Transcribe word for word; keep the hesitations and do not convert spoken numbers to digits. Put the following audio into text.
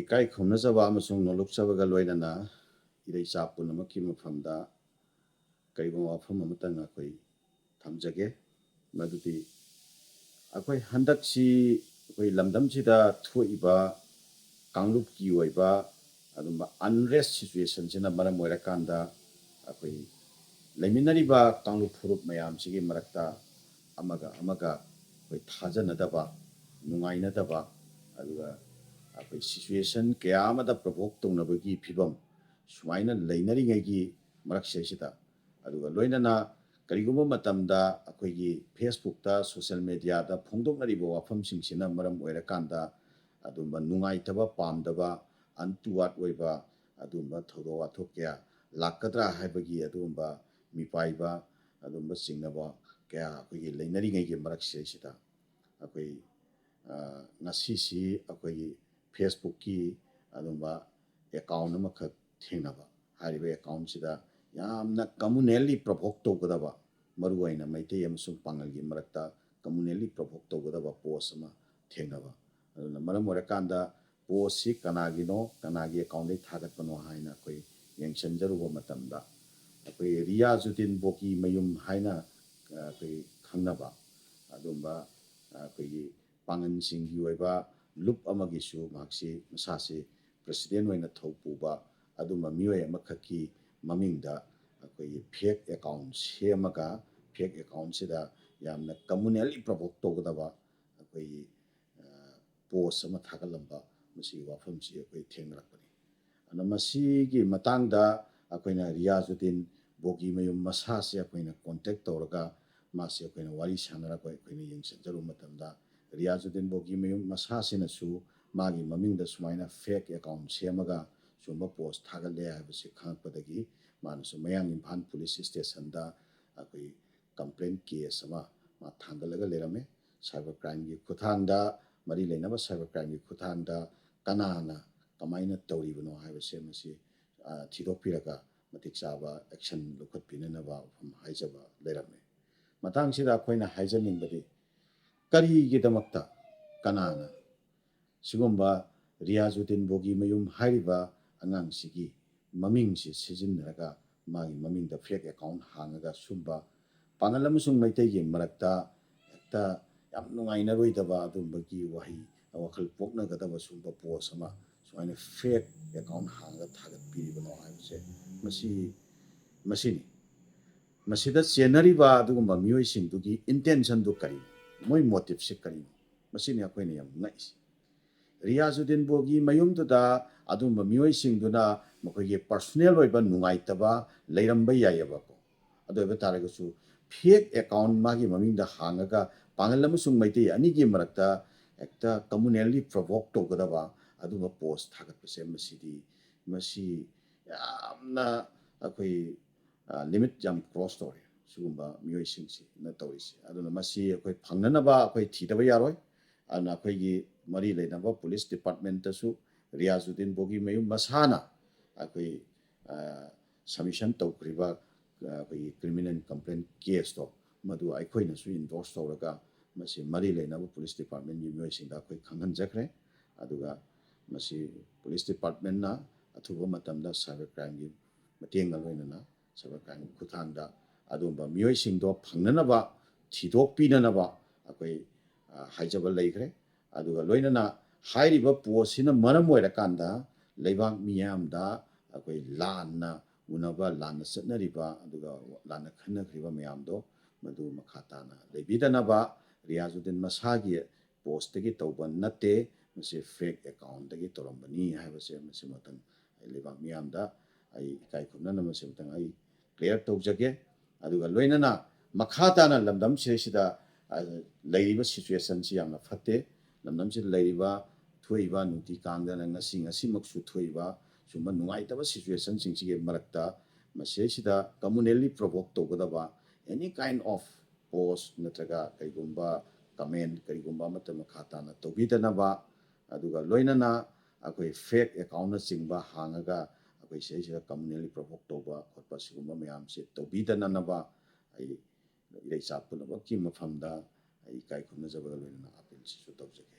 ꯏꯀꯥꯏ ꯈꯨꯝꯅꯖꯕ ꯑꯃꯁꯨꯡ ꯅꯣꯂꯨꯛꯆꯕꯒ ꯂꯣꯏꯅꯅ ꯏꯔꯩꯆꯥ ꯄꯨꯝꯅꯃꯛꯀꯤ ꯃꯐꯝꯗ ꯀꯔꯤꯒꯨꯝꯕ ꯋꯥꯐꯝ ꯑꯃꯇꯪ ꯑꯩꯈꯣꯏ ꯊꯝꯖꯒꯦ꯫ ꯃꯗꯨꯗꯤ ꯑꯩꯈꯣꯏ ꯍꯟꯗꯛꯁꯤ ꯑꯩꯈꯣꯏ ꯂꯝꯗꯝꯁꯤꯗ ꯊꯣꯛꯏꯕ ꯀꯥꯡꯂꯨꯞꯀꯤ ꯑꯣꯏꯕ ꯑꯗꯨꯝꯕ unrest situationꯁꯤꯅ ꯃꯔꯝ ꯑꯣꯏꯔꯀꯥꯟꯗ ꯑꯩꯈꯣꯏ ꯂꯩꯃꯤꯟꯅꯔꯤꯕ ꯀꯥꯡꯂꯨꯞ ꯐꯨꯔꯨꯞ ꯃꯌꯥꯝꯁꯤꯒꯤ ꯃꯔꯛꯇ ꯑꯃꯒ ꯑꯃꯒ ꯑꯩꯈꯣꯏ ꯊꯥꯖꯅꯗꯕ, ꯅꯨꯡꯉꯥꯏꯅꯗꯕ, ꯑꯗꯨꯒ ꯑꯩꯈꯣꯏ situation ꯀꯌꯥ ꯑꯃꯗ provoke ꯇꯧꯅꯕꯒꯤ ꯐꯤꯕꯝ ꯁꯨꯃꯥꯏꯅ ꯂꯩꯅꯔꯤꯉꯩꯒꯤ ꯃꯔꯛꯁꯤꯗꯩꯁꯤꯗ, ꯑꯗꯨꯒ ꯂꯣꯏꯅꯅ ꯀꯔꯤꯒꯨꯝꯕ ꯃꯇꯝꯗ ꯑꯩꯈꯣꯏꯒꯤ Facebookꯇ, social mediaꯗ ꯐꯣꯡꯗꯣꯛꯅꯔꯤꯕ ꯋꯥꯐꯝꯁꯤꯡꯁꯤꯅ ꯃꯔꯝ ꯑꯣꯏꯔꯀꯥꯟꯗ ꯑꯗꯨꯝꯕ ꯅꯨꯡꯉꯥꯏꯇꯕ, ꯄꯥꯝꯗꯕ, untoward ꯑꯣꯏꯕ ꯑꯗꯨꯝꯕ ꯊꯧꯗꯣꯛ ꯋꯥꯊꯣꯛ ꯀꯌꯥ ꯂꯥꯛꯀꯗ꯭ꯔꯥ ꯍꯥꯏꯕꯒꯤ ꯑꯗꯨꯒꯨꯝꯕ ꯃꯤꯄꯥꯏꯕ, ꯑꯗꯨꯝꯕ ꯆꯤꯡꯅꯕ ꯀꯌꯥ ꯑꯩꯈꯣꯏꯒꯤ ꯂꯩꯅꯔꯤꯉꯩꯒꯤ ꯃꯔꯛꯁꯤꯗꯩꯁꯤꯗ ꯑꯩꯈꯣꯏ, ꯑ, ꯉꯁꯤꯁꯤ ꯑꯩꯈꯣꯏꯒꯤ Facebookꯀꯤ ꯑꯗꯨꯝꯕ account ꯑꯃꯈꯛ ꯊꯦꯡꯅꯕ꯫ ꯍꯥꯏꯔꯤꯕ accountꯁꯤꯗ ꯌꯥꯝꯅ communally provoke ꯇꯧꯒꯗꯕ, ꯃꯔꯨꯑꯣꯏꯅ ꯃꯩꯇꯩ ꯑꯃꯁꯨꯡ ꯄꯥꯉꯜꯒꯤ ꯃꯔꯛꯇ communally provoke ꯇꯧꯒꯗꯕ post ꯑꯃ ꯊꯦꯡꯅꯕ꯫ ꯑꯗꯨꯅ ꯃꯔꯝ ꯑꯣꯏꯔꯀꯥꯟꯗ postꯁꯤ ꯀꯅꯥꯒꯤꯅꯣ, ꯀꯅꯥꯒꯤ accountꯗꯒꯤ ꯊꯥꯒꯠꯄꯅꯣ ꯍꯥꯏꯅ ꯑꯩꯈꯣꯏ ꯌꯦꯡꯁꯤꯟꯖꯔꯨꯕ ꯃꯇꯝꯗ, ꯑꯩꯈꯣꯏ ꯔꯤꯌꯥꯖꯨꯗꯤꯟ ꯕꯣꯒꯤ ꯃꯌꯨꯝ ꯍꯥꯏꯅ, ꯑ, ꯑꯩꯈꯣꯏ ꯈꯪꯅꯕ ꯑꯗꯨꯝꯕ, ꯑ, ꯑꯩꯈꯣꯏꯒꯤ ꯄꯥꯉꯜꯁꯤꯡꯒꯤ ꯑꯣꯏꯕ ꯂꯨꯞ ꯑꯃꯒꯤꯁꯨ ꯃꯍꯥꯛꯁꯤ ꯃꯁꯥꯁꯤ president ꯑꯣꯏꯅ ꯊꯧ ꯄꯨꯕ ꯑꯗꯨꯝꯕ ꯃꯤꯑꯣꯏ ꯑꯃꯈꯛꯀꯤ ꯃꯃꯤꯡꯗ ꯑꯩꯈꯣꯏꯒꯤ fake account ꯁꯦꯝꯃꯒ, fake accountꯁꯤꯗ ꯌꯥꯝꯅ communally provoke ꯇꯧꯒꯗꯕ ꯑꯩꯈꯣꯏꯒꯤ, ꯑ, post ꯑꯃ ꯊꯥꯒꯠꯂꯝꯕ, ꯃꯁꯤꯒꯤ ꯋꯥꯐꯝꯁꯤ ꯑꯩꯈꯣꯏ ꯊꯦꯡꯅꯔꯛꯄꯅꯤ꯫ ꯑꯗꯨꯅ ꯃꯁꯤꯒꯤ ꯃꯇꯥꯡꯗ ꯑꯩꯈꯣꯏꯅ ꯔꯤꯌꯥꯖꯨꯗꯤꯟ ꯕꯣꯒꯤ ꯃꯌꯨꯝ ꯃꯁꯥꯁꯦ ꯑꯩꯈꯣꯏꯅ contact ꯇꯧꯔꯒ ꯃꯥꯁꯦ ꯑꯩꯈꯣꯏꯅ ꯋꯥꯔꯤ ꯁꯥꯟꯅꯔꯒ ꯑꯩꯈꯣꯏꯅ ꯌꯦꯡꯁꯤꯟꯖꯔꯨꯕ ꯃꯇꯝꯗ, ꯔꯤꯌꯥꯖꯨꯗꯤꯟ ꯕꯣꯒꯤ ꯃꯌꯨꯝ ꯃꯁꯥꯁꯤꯅꯁꯨ ꯃꯥꯒꯤ ꯃꯃꯤꯡꯗ ꯁꯨꯃꯥꯏꯅ fake account ꯁꯦꯝꯃꯒ ꯁꯨꯝꯕ post ꯊꯥꯒꯠꯂꯦ ꯍꯥꯏꯕꯁꯤ ꯈꯪꯉꯛꯄꯗꯒꯤ ꯃꯥꯅꯁꯨ ꯃꯌꯥꯡ ꯏꯝꯐꯥꯜ police stationꯗ ꯑꯩꯈꯣꯏ complaint case ꯑꯃ ꯃꯥ ꯊꯥꯡꯒꯠꯂꯒ ꯂꯩꯔꯝꯃꯦ꯫ Cyber crimeꯒꯤ ꯈꯨꯠꯊꯥꯡꯗ, ꯃꯔꯤ ꯂꯩꯅꯕ cyber crimeꯒꯤ ꯈꯨꯠꯊꯥꯡꯗ ꯀꯅꯥꯅ ꯀꯃꯥꯏꯅ ꯇꯧꯔꯤꯕꯅꯣ ꯍꯥꯏꯕꯁꯦ ꯃꯁꯤ, ꯑ, ꯊꯤꯗꯣꯛꯄꯤꯔꯒ ꯃꯇꯤꯛ ꯆꯥꯕ action ꯂꯧꯈꯠꯄꯤꯅꯅꯕ ꯋꯥꯐꯝ ꯍꯥꯏꯖꯕ ꯂꯩꯔꯝꯃꯤ꯫ ꯃꯇꯥꯡꯁꯤꯗ ꯑꯩꯈꯣꯏꯅ ꯍꯥꯏꯖꯅꯤꯡꯕꯗꯤ, ꯀꯔꯤꯒꯤꯗꯃꯛꯇ, ꯀꯅꯥꯅ ꯁꯤꯒꯨꯝꯕ ꯔꯤꯌꯥꯖꯨꯗꯤꯟ ꯕꯣꯒꯤ ꯃꯌꯨꯝ ꯍꯥꯏꯔꯤꯕ ꯑꯉꯥꯡꯁꯤꯒꯤ ꯃꯃꯤꯡꯁꯤ ꯁꯤꯖꯤꯟꯅꯔꯒ ꯃꯥꯒꯤ ꯃꯃꯤꯡꯗ fake account ꯍꯥꯡꯉꯒ ꯁꯨꯝꯕ ꯄꯥꯉꯜ ꯑꯃꯁꯨꯡ ꯃꯩꯇꯩꯒꯤ ꯃꯔꯛꯇ ꯍꯦꯛꯇ ꯌꯥꯝ ꯅꯨꯡꯉꯥꯏꯅꯔꯣꯏꯗꯕ ꯑꯗꯨꯝꯕꯒꯤ ꯋꯥꯍꯩ, ꯋꯥꯈꯜ ꯄꯣꯛꯅꯒꯗꯕ ꯁꯨꯝꯕ post ꯑꯃ ꯁꯨꯃꯥꯏꯅ fake account ꯍꯥꯡꯉꯒ ꯊꯥꯒꯠꯄꯤꯔꯤꯕꯅꯣ ꯍꯥꯏꯕꯁꯦ, ꯃꯁꯤ, ꯃꯁꯤꯅꯤ꯫ ꯃꯁꯤꯗ ꯆꯦꯟꯅꯔꯤꯕ ꯑꯗꯨꯒꯨꯝꯕ ꯃꯤꯑꯣꯏꯁꯤꯡꯗꯨꯒꯤ intentionꯗꯨ ꯀꯔꯤꯅꯣ? ꯃꯣꯏ motiveꯁꯦ ꯀꯔꯤꯅꯣ? ꯃꯁꯤꯅꯤ ꯑꯩꯈꯣꯏꯅ ꯌꯥꯝ ꯉꯛꯏꯁꯦ꯫ ꯔꯤꯌꯥꯖꯨꯗꯤꯟ ꯕꯣꯒꯤ ꯃꯌꯨꯝꯗꯨꯗ ꯑꯗꯨꯝꯕ ꯃꯤꯑꯣꯏꯁꯤꯡꯗꯨꯅ ꯃꯈꯣꯏꯒꯤ personal ꯑꯣꯏꯕ ꯅꯨꯡꯉꯥꯏꯇꯕ ꯂꯩꯔꯝꯕ ꯌꯥꯏꯑꯕꯀꯣ꯫ ꯑꯗꯨ ꯑꯣꯏꯕ ꯇꯥꯔꯒꯁꯨ fake account ꯃꯥꯒꯤ ꯃꯃꯤꯡꯗ ꯍꯥꯡꯉꯒ ꯄꯥꯉꯜ ꯑꯃꯁꯨꯡ ꯃꯩꯇꯩ ꯑꯅꯤꯒꯤ ꯃꯔꯛꯇ ꯍꯦꯛꯇ communally provoke ꯇꯧꯒꯗꯕ ꯑꯗꯨꯝꯕ post ꯊꯥꯒꯠꯄꯁꯦ, ꯃꯁꯤꯗꯤ, ꯃꯁꯤ ꯌꯥꯝꯅ ꯑꯩꯈꯣꯏ, ꯑ, limit ꯌꯥꯝ cross ꯇꯧꯔꯦ ꯁꯤꯒꯨꯝꯕ ꯃꯤꯑꯣꯏꯁꯤꯡꯁꯤꯅ ꯇꯧꯔꯤꯁꯦ꯫ ꯑꯗꯨꯅ ꯃꯁꯤ ꯑꯩꯈꯣꯏ ꯐꯪꯅꯅꯕ ꯑꯩꯈꯣꯏ ꯊꯤꯗꯕ ꯌꯥꯔꯣꯏ꯫ ꯑꯗꯨꯅ ꯑꯩꯈꯣꯏꯒꯤ ꯃꯔꯤ ꯂꯩꯅꯕ police departmentꯇꯁꯨ ꯔꯤꯌꯥꯖꯨꯗꯤꯟ ꯕꯣꯒꯤ ꯃꯌꯨꯝ ꯃꯁꯥꯅ ꯑꯩꯈꯣꯏ, ꯑ, submission ꯇꯧꯈ꯭ꯔꯤꯕ, ꯑ, ꯑꯩꯈꯣꯏꯒꯤ criminal complaint caseꯇꯣ, ꯃꯗꯨ ꯑꯩꯈꯣꯏꯅꯁꯨ endorse ꯇꯧꯔꯒ ꯃꯁꯤ ꯃꯔꯤ ꯂꯩꯅꯕ police departmentꯀꯤ ꯃꯤꯑꯣꯏꯁꯤꯡꯗ ꯑꯩꯈꯣꯏ ꯈꯪꯍꯟꯖꯈ꯭ꯔꯦ꯫ ꯑꯗꯨꯒ ꯃꯁꯤ police departmentꯅ ꯑꯊꯨꯕ ꯃꯇꯝꯗ cyber crimeꯒꯤ ꯃꯇꯦꯡꯒ ꯂꯣꯏꯅꯅ cyber crimeꯒꯤ ꯈꯨꯠꯊꯥꯡꯗ ꯑꯗꯨꯒꯨꯝꯕ ꯃꯤꯑꯣꯏꯁꯤꯡꯗꯣ ꯐꯪꯅꯅꯕ, ꯊꯤꯗꯣꯛꯄꯤꯅꯅꯕ ꯑꯩꯈꯣꯏ, ꯑ, ꯍꯥꯏꯖꯕ ꯂꯩꯈ꯭ꯔꯦ꯫ ꯑꯗꯨꯒ ꯂꯣꯏꯅꯅ ꯍꯥꯏꯔꯤꯕ postꯁꯤꯅ ꯃꯔꯝ ꯑꯣꯏꯔꯀꯥꯟꯗ ꯂꯩꯕꯥꯛ ꯃꯤꯌꯥꯝꯗ ꯑꯩꯈꯣꯏ ꯂꯥꯟꯅ ꯎꯅꯕ, ꯂꯥꯟꯅ ꯆꯠꯅꯔꯤꯕ, ꯑꯗꯨꯒ ꯂꯥꯟꯅ ꯈꯟꯅꯈ꯭ꯔꯤꯕ ꯃꯌꯥꯝꯗꯣ ꯃꯗꯨ ꯃꯈꯥ ꯇꯥꯅ ꯂꯩꯕꯤꯗꯅꯕ, ꯔꯤꯌꯥꯖꯨꯗꯤꯟ ꯃꯁꯥꯒꯤ postꯇꯒꯤ ꯇꯧꯕ ꯅꯠꯇꯦ, ꯃꯁꯤ fake accountꯗꯒꯤ ꯇꯧꯔꯝꯕꯅꯤ ꯍꯥꯏꯕꯁꯦ ꯃꯁꯤꯃꯇꯪ ꯑꯩ ꯂꯩꯕꯥꯛ ꯃꯤꯌꯥꯝꯗ ꯑꯩ ꯏꯀꯥꯏ ꯈꯨꯝꯅꯅ ꯃꯁꯤꯃꯇꯪ ꯑꯩ clear ꯇꯧꯖꯒꯦ꯫ ꯑꯗꯨꯒ ꯂꯣꯏꯅꯅ ꯃꯈꯥ ꯇꯥꯅ ꯂꯝꯗꯝꯁꯤꯗꯩꯁꯤꯗ, ꯑ, ꯂꯩꯔꯤꯕ situationꯁꯤ ꯌꯥꯝꯅ ꯐꯠꯇꯦ꯫ ꯂꯝꯗꯝꯁꯤꯗ ꯂꯩꯔꯤꯕ, ꯊꯣꯛꯏꯕ ꯅꯨꯡꯇꯤ ꯀꯥꯡꯗꯅ ꯉꯁꯤ, ꯉꯁꯤꯃꯛꯁꯨ ꯊꯣꯛꯏꯕ ꯁꯨꯝꯕ ꯅꯨꯡꯉꯥꯏꯇꯕ situationꯁꯤꯡꯁꯤꯒꯤ ꯃꯔꯛꯇ ꯃꯁꯤꯗꯩꯁꯤꯗ communally provoke ꯇꯧꯒꯗꯕ any kind of post ꯅꯠꯇ꯭ꯔꯒ ꯀꯔꯤꯒꯨꯝꯕ comment ꯀꯔꯤꯒꯨꯝꯕ ꯑꯃꯠꯇ ꯃꯈꯥ ꯇꯥꯅ ꯇꯧꯕꯤꯗꯅꯕ, ꯑꯗꯨꯒ ꯂꯣꯏꯅꯅ ꯑꯩꯈꯣꯏ fake accountꯅꯆꯤꯡꯕ ꯍꯥꯡꯉꯒ ꯑꯩꯈꯣꯏ ꯁꯤꯗꯩꯁꯤꯗ communally provoke ꯇꯧꯕ ꯈꯣꯠꯄ ꯁꯤꯒꯨꯝꯕ ꯃꯌꯥꯝꯁꯦ ꯇꯧꯕꯤꯗꯅꯅꯕ ꯑꯩ ꯏꯔꯩꯆꯥ ꯄꯨꯝꯅꯃꯛꯀꯤ ꯃꯐꯝꯗ ꯑꯩ ꯏꯀꯥꯏ ꯈꯨꯝꯅꯖꯕꯒ ꯂꯣꯏꯅꯅ appealꯁꯤꯁꯨ ꯇꯧꯖꯒꯦ꯫